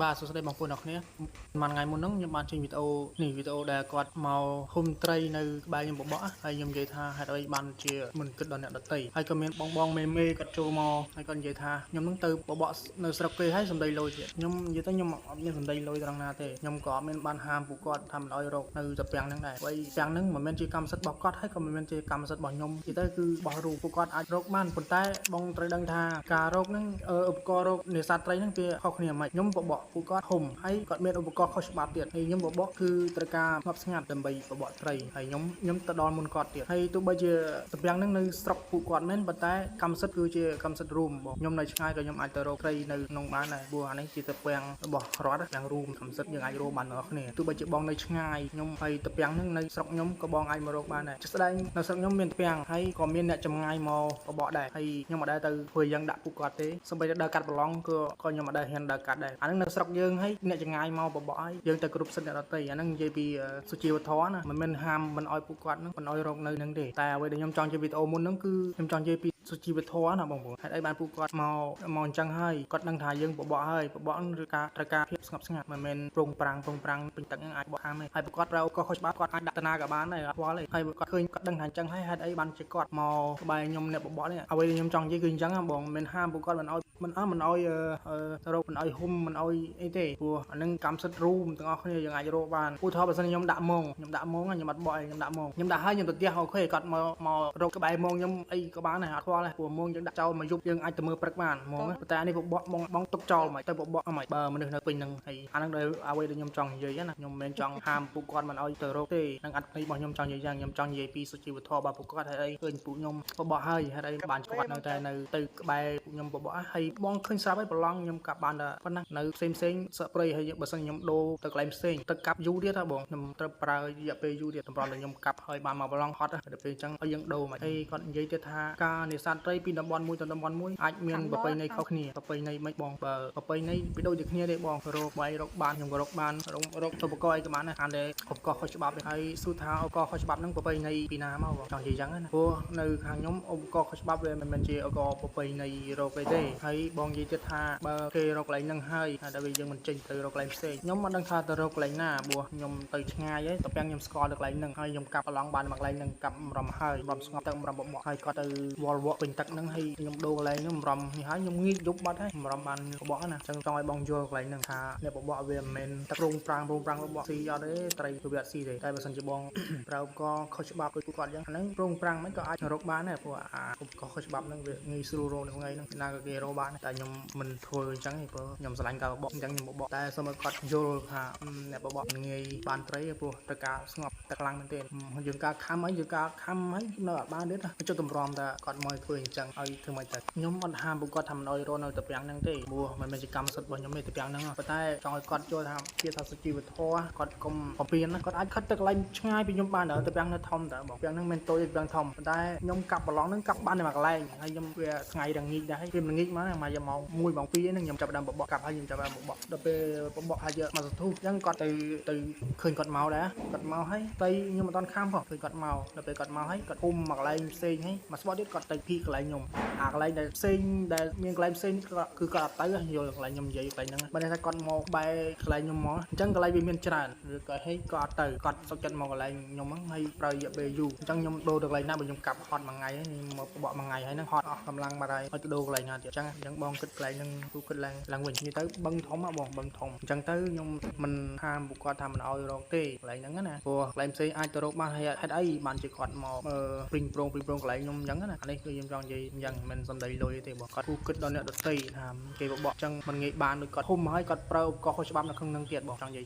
បាទសួស្តីបងប្អូនអ្នកគ្នាមួយថ្ងៃមុនហ្នឹងខ្ញុំបានចេញវីដេអូនេះវីដេអូដែលគាត់មកហុំត្រីនៅក្បែរខ្ញុំបបកហើយខ្ញុំនិយាយថាហេតុអីបានជាមិនគិតដល់អ្នកដទៃហើយក៏មានបងបងមេមេគាត់ចូលមកហើយគាត់និយាយថាខ្ញុំនឹងទៅបបកនៅស្រុកគេហើយសំដីលុយទៀតខ្ញុំនិយាយទៅខ្ញុំអត់មានសំដីលុយត្រង់ណាទេខ្ញុំក៏អត់មានបានហាមពួកគាត់ថាមិនឲ្យរកនៅត្រពាំងហ្នឹងដែរព្រោះពាំងហ្នឹងមិនមែនជាកម្មសិទ្ធិរបស់គាត់ហើយក៏មិនមែនជាកម្មសិទ្ធិរបស់ខ្ញុំនិយាយទៅគឺរបស់រូបពួកគាត់អាចរកបានប៉ុន្តែបងត្រូវដឹងថាការរកហ្នឹងឧបករណ៍រកនេសាទត្រីហ្នឹងវាខុសគ្នាមិនខ្ញុំបបកពួកគាត់ហុំហើយគាត់មានឧបករណ៍ខុសច្បាប់ទៀតហើយខ្ញុំបបកគឺត្រូវការស្ងប់ស្ងាត់ដើម្បីបបកត្រីហើយខ្ញុំទៅដល់មុនគាត់ទៀតហើយទោះបីជាត្រពាំងហ្នឹងនៅស្រុកពួកគាត់មែនប៉ុន្តែកម្មសិទ្ធិគឺជាកម្មសិទ្ធិរួមបងខ្ញុំនៅឆ្ងាយក៏ខ្ញុំអាចទៅរកត្រីនៅក្នុងបានដែរព្រោះអានេះជាត្រពាំងរបស់រដ្ឋទាំងរួមកម្មសិទ្ធិយើងអាចរកបានទាំងអស់គ្នាទោះបីជាបងនៅឆ្ងាយខ្ញុំហើយត្រពាំងហ្នឹងនៅស្រុកខ្ញុំក៏បងអាចមករកបានដែរជាក់ស្ដែងនៅស្រុកខ្ញុំមានត្រពាំងហើយក៏មានអ្នកចម្ងាយមកបបកដែរហើយខ្ញុំអត់ដែលទៅធ្វើយ៉ាងដាក់ពួកគាត់ទេសូម្បីតែដើរកាត់ប្រឡងក៏ខ្ញុំអត់ដែលហ៊ានដើរកាត់ដែរអាហ្នឹងនៅស្រុកយើងហើយអ្នកចម្ងាយមកបបកហើយយើងទៅគ្រប់សិទ្ធិអ្នកដទៃអាហ្នឹងនិយាយពីសុជីវធម៌ណាមិនមែនហាមមិនឲ្យពួកគាត់ហ្នឹងមិនឲ្យរកនៅហ្នឹងទេតែអ្វីដែលខ្ញុំចង់និយាយវីដេអូមុនហ្នឹងគឺខ្ញុំចង់និយាយពីសុជីវធម៌ណាបងប្អូនហេតុអីបានពួកគាត់មកអញ្ចឹងហើយគាត់ដឹងថាយើងបបកហើយបបកឬការត្រូវការភាពស្ងប់ស្ងាត់មិនមែនប្រងប្រាំងប្រងប្រាំងពេញទឹកហ្នឹងអាចបកហាមទេហើយពួកគាត់ប្រើក៏ខុសច្បាប់គាត់អាចដាក់តាណាក៏បានដែរអត់ខ្វល់ទេហើយគាត់ឃើញគាត់ដឹងថាអញ្ចឹងហើយហេតុអីបានជាគាត់មកក្បែរខ្ញុំអ្នកបបកនេះអ្វីដែលខ្ញុំចង់និយាយគឺអញ្ចឹងបងមិនមែនហាមពួកគាត់មិនឲ្យមិនអើមិនឲ្យរកមិនឲ្យហ៊ុំមិនឲ្យអីទេព្រោះអានឹងកម្មសិទ្ធិរួមទាំងអស់គ្នាយើងអាចរកបានឧទាហរណ៍បើសិនខ្ញុំដាក់ម៉ងខ្ញុំដាក់ម៉ងខ្ញុំអត់បកខ្ញុំដាក់ម៉ងខ្ញុំដាក់ហើយខ្ញុំទៅផ្ទះអូខេគាត់មករកក្បែរម៉ងខ្ញុំអីក៏បានដែរអត់ខ្វល់ដែរព្រោះម៉ងយើងដាក់ចោលមកយប់យើងអាចទៅមើលព្រឹកបានម៉ងប៉ុន្តែអានេះបបកបងបងទុកចោលមកទៅបបកអីបើមនុស្សនៅពេញនឹងហើយអានឹងដែលអ្វីដែលខ្ញុំចង់និយាយណាខ្ញុំមិនមែនចង់ហាមពួកគាត់មិនឲ្យទៅរកទេនឹងអត្ថន័យរបស់ខ្ញុំចង់និយាយយ៉ាងខ្ញុំចង់និយាយពីសុជីវធម៌របស់ពួកគាត់ហើយអីឃើញពួកខ្ញុំបបកហើយហេតុអីបានគាត់នៅតែនៅទៅក្បែរពួកខ្ញុំបបកហើយបងឃើញស្រាប់ហើយប្រឡងខ្ញុំកាប់បានតែប៉ុណ្ណានៅផ្សេងផ្សេងសក់ព្រៃហើយបើសិនខ្ញុំដូរទៅកន្លែងផ្សេងទៅកាប់យូរទៀតហ៎បងខ្ញុំត្រូវប្រើរយៈពេលយូរទៀតតម្រាំតែខ្ញុំកាប់ហើយបានមកប្រឡងហត់ដល់ពេលអញ្ចឹងឲ្យយើងដូរមកហើយគាត់និយាយទៀតថាការនេសាទត្រីពីតំបន់មួយទៅតំបន់មួយអាចមានប្រពៃណីខុសគ្នាប្រពៃណីមិនបងបើប្រពៃណីវាដូចតែគ្នាទេបងរកបាយរកបានខ្ញុំក៏រកបានរកឧបករណ៍អីក៏បានដែរអានតែឧបករណ៍ខុសច្បាប់ទេហើយសួរថាឧបករណ៍ខុសច្បាប់ហ្នឹងប្រពៃណីពីណាមកបងចង់និយាយចឹងណាព្រោះនៅខាងខ្ញុំឧបករណ៍ខុសច្បាប់វាមិនមែនជាឧបករណ៍ប្រពៃណីរកអីទេហើយបងនិយាយទៀតថាបើគេរកកន្លែងហ្នឹងហើយហើយដល់ពេលយើងមិនចេញទៅរកកន្លែងផ្សេងខ្ញុំមិនដឹងថាទៅរកកន្លែងណាព្រោះខ្ញុំទៅឆ្ងាយហើយតែពាំងខ្ញុំស្គាល់ទៅកន្លែងហ្នឹងហើយខ្ញុំកាប់ប្រឡងបានមកកន្លែងហ្នឹងកាប់រំហើយរំស្ងប់ទឹករំបបកហើយគាត់ទៅវល់វក់ពេញទឹកហ្នឹងហើយខ្ញុំដូរកន្លែងហ្នឹងរំនេះហើយខ្ញុំងាកយប់បាត់ហើយរំបានបបកណាអញ្ចឹងចង់ឲ្យបងយល់កន្លែងហ្នឹងថាអ្នកបបកវាមិនមែនទឹករងប្រាំងរងប្រាំងបបកស៊ីអត់ទេត្រីវាអត់ស៊ីទេតែបើសិនជាបងប្រើឧបករណ៍ខុសច្បាប់ដូចពួកគាត់អញ្ចឹងអាហ្នឹងរងប្រាំងមិនក៏អាចរកបានដែរព្រោះអាឧបករណ៍ខុសច្បាប់ហ្នឹងវាងាយស្រួលរកនៅថ្ងៃហ្នឹងណាក៏គេរកបានតែខ្ញុំមិនធ្វើអញ្ចឹងទេព្រោះខ្ញុំស្រឡាញ់ការបបកអញ្ចឹងខ្ញុំបបកតែសូមឲ្យគាត់យល់ថាអ្នកបបកងាយបានត្រីព្រោះត្រូវការស្ងប់ទឹកខ្លាំងមែនទែនយើងការខំហើយយើងការខំហើយនៅអត់បានទៀតចុះតម្រាំតែគាត់មកធ្វើអញ្ចឹងឲ្យធ្វើមិនទៅខ្ញុំអត់ហាមពួកគាត់ថាមិនឲ្យរស់នៅត្រពាំងហ្នឹងទេព្រោះមិនមែនជាកម្មសិទ្ធិរបស់ខ្ញុំទេត្រពាំងហ្នឹងប៉ុន្តែចង់ឲ្យគាត់យល់ថាជាថាសុជីវធម៌គាត់កុំបំពេញណាគាត់អាចខិតទៅកន្លែងឆ្ងាយពីខ្ញុំបានដល់ត្រពាំងនៅធំតើបងត្រពាំងហ្នឹងមិនតូចទេត្រពាំងធំប៉ុន្តែខ្ញុំកាប់ប្រឡងហ្នឹងកាប់បានតែមួយកន្លែងហើយខ្ញុំវាថ្ងៃរងាចដែរវាមិនងាចមកមកយកម៉ោង1ម៉ោង2ហ្នឹងខ្ញុំចាប់ដើមបបកកាប់ហើយខ្ញុំចាប់ដើមបបកដល់ពេលបបកហើយយកមកសធុះអញ្ចឹងគាត់ទៅឃើញគាត់មកដែរគាត់មកហើយតែខ្ញុំមិនតាន់ខំផងឃើញគាត់មកដល់ពេលគាត់មកហើយគាត់គុំមកកន្លែងផ្សេងហើយមកស្បត់ទៀតគាត់ទៅភីកន្លែងខ្ញុំអាកន្លែងដែលផ្សេងដែលមានកន្លែងផ្សេងគឺគាត់អត់ទៅយល់កន្លែងខ្ញុំនិយាយកន្លែងហ្នឹងបើន័យថាគាត់មកបែរកន្លែងខ្ញុំមកអញ្ចឹងកន្លែងវាមានច្រើនឬក៏ហេគាត់អត់ទៅគាត់សុខចិត្តមកកន្លែងខ្ញុំហ្នឹងហើយប្រើរយៈពេលយូរអញ្ចឹងខ្ញុំដូរទៅកន្លែងណាបើខ្ញុំកាប់ហត់មួយថ្ងៃខ្ញុំមកបបកមួយថ្ងៃហើយហ្នឹងហត់អស់កម្លាំងបាត់ហើយឲ្យទៅដូរកន្លែងណាទៀតអញ្ចឹងអញ្ចឹងបងគិតកន្លែងហ្នឹងគូគិតឡើងឡើងវិញនិយាយទៅបឹងធំបងបឹងធំអញ្ចឹងទៅខ្ញុំមិនហាមពួកគាត់ថាមិនឲ្យរកទេកន្លែងហ្នឹងណាព្រោះកន្លែងផ្សេងអាចទៅរកបានហើយហេតុអីបានជាគាត់មកព្រិញប្រងព្រិញប្រងកន្លែងខ្ញុំអញ្ចឹងណាអានេះគឺខ្ញុំចង់និយាយអញ្ចឹងមិនសំដីលុយទេបងគាត់គូគិតដល់អ្នកដទៃថាគេបបកអញ្ចឹងមិនងាយបានដូចគាត់ធំហើយគាត់ប្រើឧបករណ៍ខុសច្បាប់នៅក្នុងហ្នឹងទៀតបងចង់និយាយ